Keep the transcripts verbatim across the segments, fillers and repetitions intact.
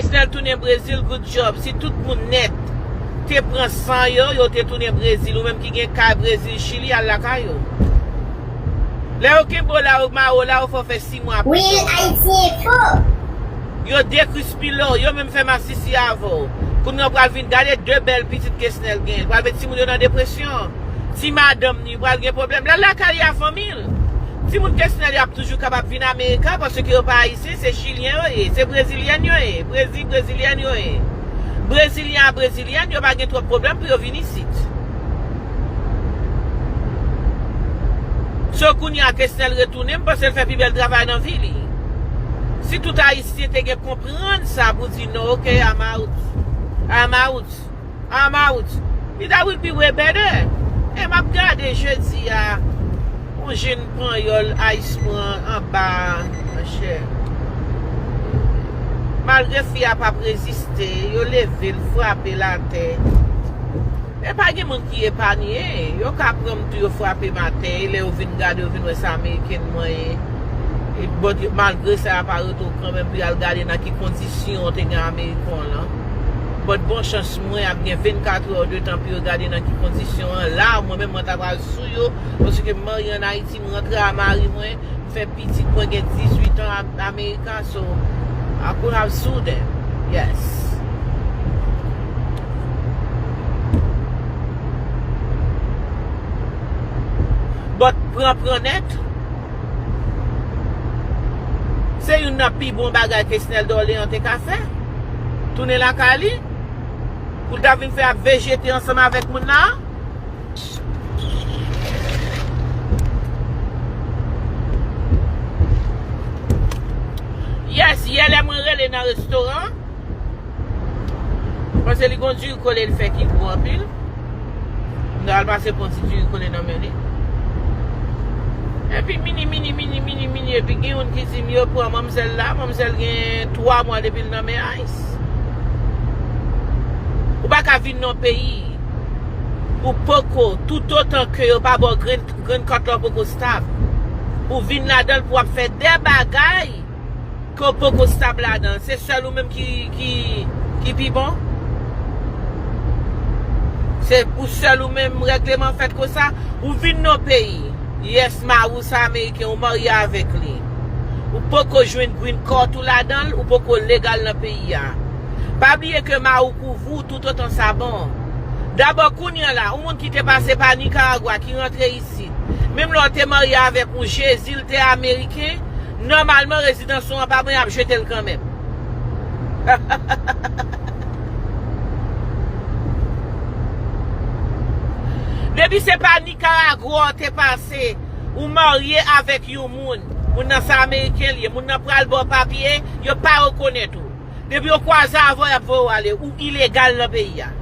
Kesnel tounen Brezil, good job. Si tout moun nèt te pran san yo, yo te tounen Brezil. Ou menm ki gen kay Brezil, Chili, al lakay ou. Lè yo kenbe w la, yo mare w la, yo fè w fè sis mwa prizon. Real Haiti Info. Yo dekrispile w, yo menm fè masisi avè w. Kounye a w pral vin gade de bèl pitit Kesnel gen. L pral met timoun yo nan depresyon. Ti madanm li pral gen pwoblèm. L al lakay li a fanmi l. Timoun Kesnel yo ap toujou kapab vin Amerika paske yo pa ayisyen, se chilyen yo ye, se brezilyèn yo ye, brezi, brezilyèn yo ye. Brezilyen a brezilyèn, yo pa gen twòp pwoblèm pou yo vin isit. So kounye a Kesnel retounen, m panse l fè pi bèl travay nan vi li. Si tout ayisyen te gen konprann sa pou di non, ok, I'm out. I'm out. I'm out. It, I will be way better. E m ap gade jodi a, yon jenn panyòl ayis pran anba a, monchè. Malgre fi a p ap reziste, yo leve l, frape l atè. E pa gen moun ki epanye. Yo ka pran m tou, yo frape m atè. E lè yo vin gade, yo vin wè se Ameriken mwen ye. E, but, malgre sa, y ap arete w kanmenm pou y al gade nan ki kondisyon w te gen Ameriken w lan. But bon chans mwen ap gen vennkat è de tan pou yo gade nan ki kondisyon an. La, mwen menm, mwen ta pral sou yo, paske m marye ann Ayiti, m rantre a mari mwen, m fè pitit, mwen gen dizuit an a-, Amerika, so I could have sued them. Yes. But pran, pran nèt. Se youn nan pi bon bagay Kesnel Dorlean te ka fè. Tounen lakay li. Pou l ta vin fè ap vejete ansanm avèk moun nan. Yes, yè lè mwen rele nan restoran, paske li gon diri kole l fè ki gwo anpil. M ta al pase pran ti diri kole nan men li. Epi mini, mini, mini, mini, mini, epi gen youn ki di m yo pran manmzèl la, manmzèl gen twa mwa depi l nan men ice. Ou pa ka vin nan peyi, ou poko, toutotan ke yo pa ba w green, green card la, ou poko stab. Ou vin ladan l pou w ap fè de bagay ke w poko stab ladan l. Se sèl ou menm ki, ki, ki pi bon? Se pou sèl ou menm règleman fèt konsa? Ou vin nan peyi. Yes, mari w se Ameriken, ou marye avèk li. Ou poko jwenn green card ou ladan l, ou poko legal nan peyi a. Pa bliye ke mari w kouvri w toutotan sa bon. Dabò, kounye a la, yon moun ki te pase pa Nikaragwa, ki rantre isit, menm lè w te marye avèk yon Jezi, l te Ameriken, nòmalman, rezidans ou an pa bon, y ap jete l kanmenm. Depi se pa Nikaragwa w te pase, ou marye avèk yon moun, moun nan se Ameriken l ye, moun nan pral ba w papye, yo pa rekonèt ou. Depi yo kwaze avè w, y ap voye w ale. Ou ilegal nan peyi a.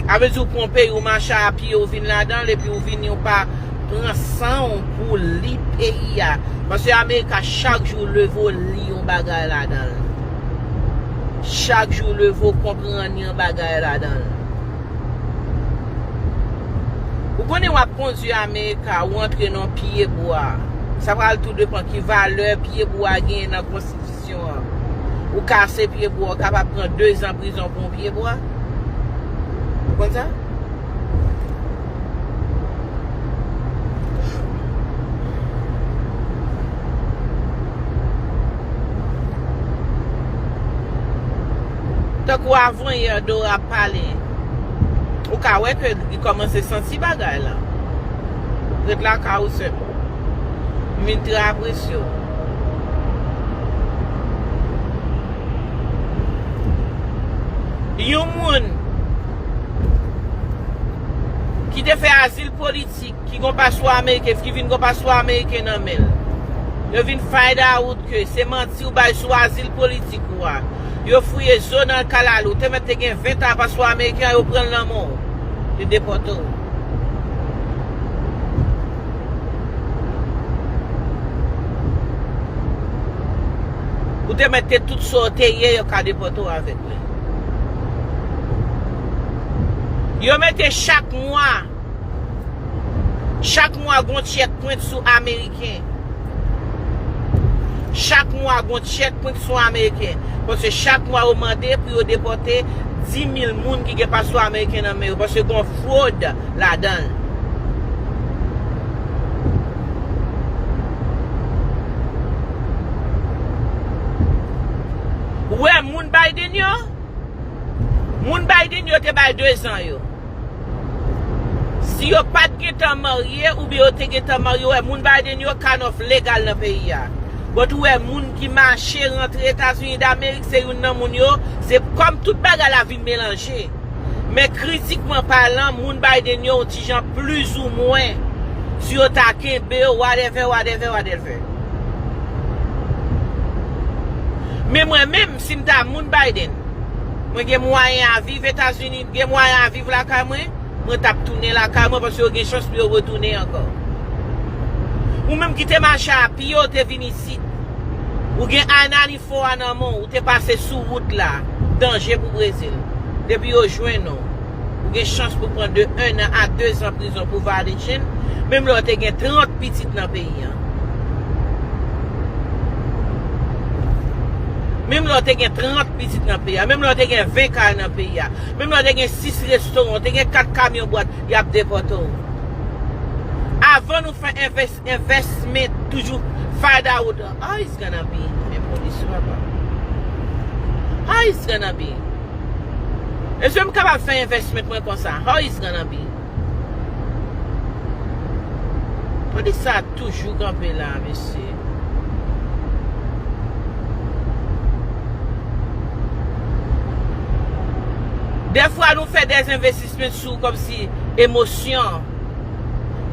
A vle di ou pran yon peyi, ou mache a pye, ou vin ladan l, epi ou vini, ou pa pran san w pou li peyi a. Paske Amerika, chak jou w leve, w li yon bagay ladan l. Chak jou w leve, w konprann yon bagay ladan l. Ou konnen w ap kondui Amerika, ou antre nan pye bwa. Sa pral tou depann ki valè pye bwa genyen nan konstitisyon an. Ou kase pye bwa, ou kapab pran dezan prizon pou yon pye bwa. Ou konn sa? Tankou avanyè Dora ap pale, ou ka wè ke li kòmanse santi bagay la. Ret lakay ou, sè m. M vin trè apresye w. Yon moun ki te fè azil politik, ki gon paspò ameriken, ki vin gon paspò ameriken nan men l. Yo vin find out ke se manti ou bay sou azil politik ou a. Yo fouye zo nan kalalou. Te mèt te gen ven tan paspò ameriken an, yo pran l nan men w. Yo depòte w. Ou te mèt te tout sa w te ye, yo ka depòte w avèk li. Yo mete chak mwa, chak mwa gon checkpoint sou Ameriken. Chak mwa gon checkpoint sou Ameriken. Paske chak mwa yo mande pou yo depòte dis mil moun ki gen paspò Ameriken nan men yo. Paske gon fwod ladan l. Ou wè moun Biden yo? Moun Biden yo te bay dezan yo. Si yo pa t gentan marye, oubyen yo te gentan marye, ou wè moun Biden yo ka nòf legal nan peyi a. But ou wè moun ki mache rantre Etazini Damerik, se youn nan moun yo, se kòm tout bagay la vin melanje. Men kritikman palan, moun Biden yo yon ti jan plizoumwen, si yo ta kenbe yo, whatever, whatever, whatever. Men mwen menm, si m ta moun Biden, mwen gen mwayen a viv Etazini, gen mwayen a viv lakay mwen, mwen t ap tounen lakay mwen paske yo gen chans pou yo retounen ankò. Ou menm ki te mache a pye, ou te vin isit. Ou gen Anani fò a nan men w, ou te pase sou wout la, danje pou Brezil. Depi yo jwenn ou, ou gen chans pou pran de enn an a dezan prizon pou violation, menm lè w te gen trant pitit nan peyi a. Menm lè w te gen trant pitit nan peyi a, menm lè w te gen ven kay nan peyi a, menm lè w te gen sis restoran, w te gen kat kamyon bwat, y ap depòte w. Avan nou fè envès- Investment toujou find out how it's gonna be. Men polis yo papa. How it's gonna be. Èske m kapab fè investment mwen konsa? How it's gonna be. Polis sa toujou kanpe la, mesye. Dèfwa nou fè des investissements sou kòmsi emosyon.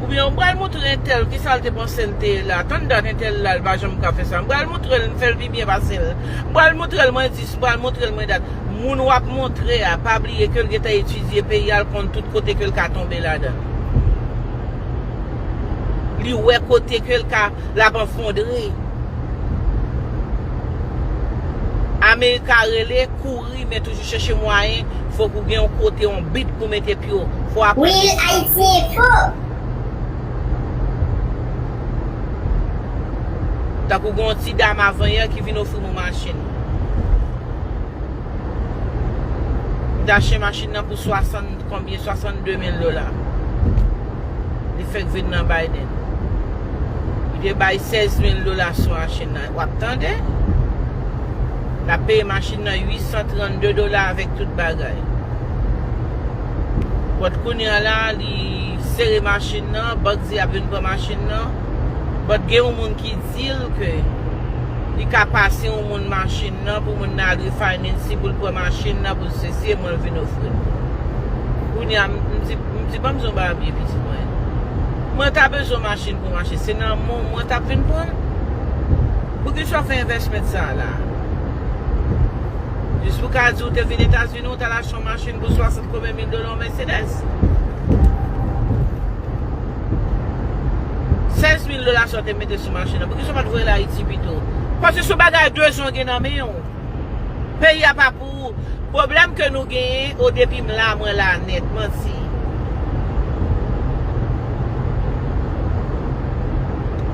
Oubyen, m pral montre entèl kisa l te panse l te ye la. Tann dat entèl la, l pa janm ka fè sa. M pral montre l, m fè l pi byen pase l. M pral montre l, mwen dis, m pral montre l, mwen dat. Moun w ap montre a, pa bliye ke l gentan etidye peyi a, l konn tout kote ke l ka tonbe ladan. Li wè kote ke l ka, l ap anfondre. Amerika rele, kouri, men toujou chèche mwayen, fòk ou gen yon kote, yon bit pou mete pye w. Fò w aprann Real Haiti Info. Tankou gen yon ti dam avanyè ki vin ofri m yon machin. M t achte machin nan pou swasant, konbyen, swasannde mil dola. Li fèk vin nan Biden. Li te bay sèz mil dola sou machin nan. W ap tande? L ap peye machin nan uit san trannde dola avèk tout bagay. But kounye a la, li sere machin nan, bank di ap vin pran machin nan. But gen yon moun ki di l ke li ka pase yon moun machin nan pou moun nan al refinance pou l pran machin nan pou l sesi e mwen l vin ofri l. Kounye a, m, m di, m di, "Ban m di yon bagay byen pitit mwen. Mwen ta bezwen machin pou mache. Se nan men w mwen t ap vin pran l. Poukisa w fè envèsman sa a la? Jis pou ka di w te vin Etazini, w t al achte yon machin pou swasant konbyen mil dola, yon Mercedes?" Sèz mil dola sa w te mete sou machin nan, poukisa w pa t voye l Ayiti pito? Paske se yon bagay de zon gen nan men w. Peyi a pa pou ou. Pwoblèm ke nou genyen, o depi m la, mwen la nèt, manti.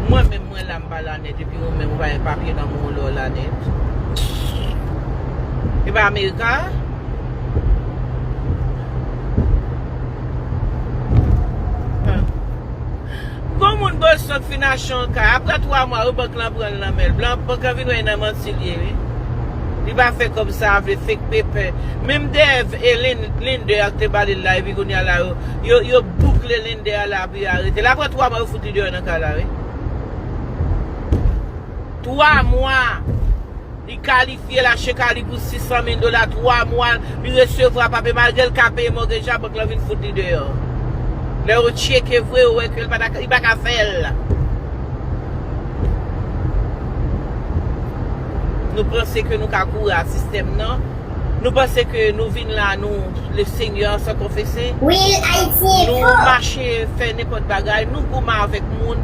Mwen menm, mwen la, m pa la nèt, epi ou menm, ou pa gen papye nan men w lè w la nèt. E pa Amerika? Gon moun Boston fin achte yon kay. Apre twa mwa, wi, bank lan pran l nan men l. Blan, bank lan vin wè nan manti l ye, wi. Li pa fè kòb sa a vle, fake paper. Menm dèyè e Lin-, Linder a ki te ba li l la, epi kounye a la, yo, yo, yo boukle Linder a la, epi yo arete l. Apre twa mwa, yo fout li deyò nan kay la, wi. Twa mwa. Li kalifye, l achte kay li pou sis san mil dola, twa mwa, li resevwa papye, malgre l ka peye mortgage la, bank lan vin fout li deyò. Lè yo tcheke vre, yo wè ke l pa ta, li pa ka fè l. Nou panse ke nou ka kouri a sistèm nan. Nou panse ke nou vin la, nou, le Seigneur, san konfese. Real Haiti Info. Nou mache fè nenpòt bagay, nou goumen avèk moun,